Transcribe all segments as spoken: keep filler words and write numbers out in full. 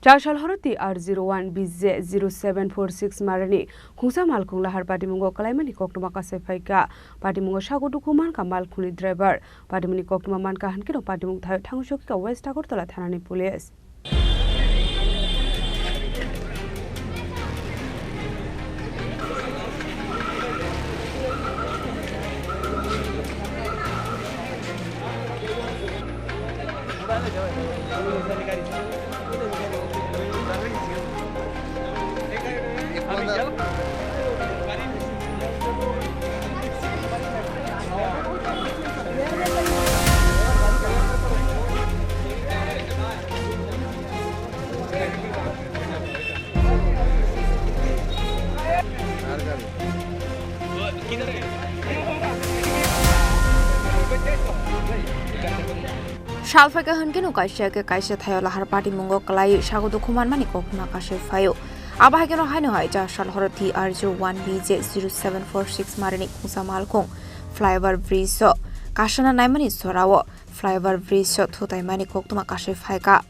Chasal horo T R zero one B J zero seven four six marani khungsa malkhung lahar patimungo kalaimani koktwma kasai phaikha. Patimungo sago dukhu mankha malkhungni driver. Patimungni koktwma mankha hinkhe no patimung thaio thangwi sokikha West Agartala thanani police. Sal phaikha hinkhe no kaisa khe kaisa thaio lahar patimungo kwlaiwi sago dukhu manmani koktwma kasai phaio. Abo hai kheno haino hai cha sal horo T R zero one B J zero seven four six marini khungsa malkhung flyover bridge o kasana naimani sorao flyover bridge o thutaimani koktwma kasai phaikha.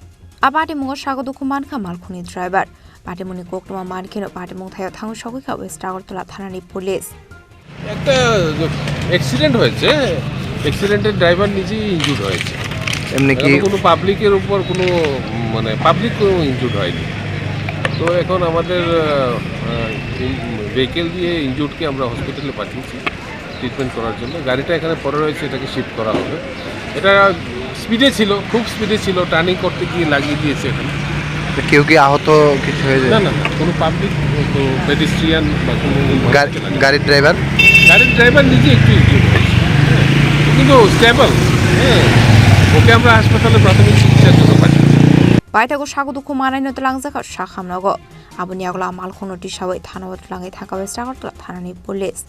A patimungo sago dukhu mankha malkhungni driver. Patimungni koktwma mankheno patimung thaio thangwi sogwikha West Agartala thanani police. একটা অ্যাক্সিডেন্ট হয়েছে, অ্যাক্সিডেন্টে ড্রাইভার নিজেই ইনজুর্ড হয়েছে। এমনি কি এখনো কোনো পাবলিকের উপর কোনো, উম, মানে, পাবলিক কোনো ইনজুর্ড হয়নি। তো এখন আমাদের, আহ, আহ, ইন-, ভেহিকেল দিয়ে ইনজুর্ডকে আমরা হসপিটালে পাঠিয়েছি ট্রিটমেন্ট করার জন্য। গাড়িটা এখানে পড়ে রয়েছে, এটাকে শিফট করা হবে। এটা স্পিডে ছিল, খুব স্পিডে ছিল, টার্নিং করতে গিয়ে লাগিয়ে দিয়েছে এখানে। তো কেউ কি আহত কিছু হয়েছে? না, না, না, কোনো পাবলিক, তো পেডেস্ট্রিয়ান বা কোনো গাড়ি-, গাড়ির ড্রাইভার? গাড়ির ড্রাইভার নিজে একটু ইনজুর্ড হয়েছে, হ্যাঁ, কিন্তু স্টেবল, হ্যাঁ, ওকে আমরা হাসপাতালে প্রাথমিক চিকিৎসার জন্য পাঠিয়েছি। Paithago sago dukhu manai no twlangjak kha sakhamnogo. Aboni yagulo a malkhungno tisawi thanao twlangwi thangkha West Agartala thanani police.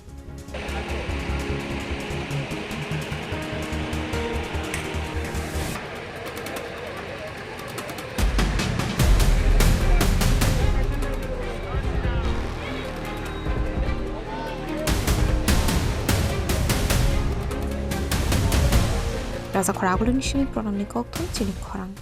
Raja khorang agulini simi program ni kok thum chini khorang.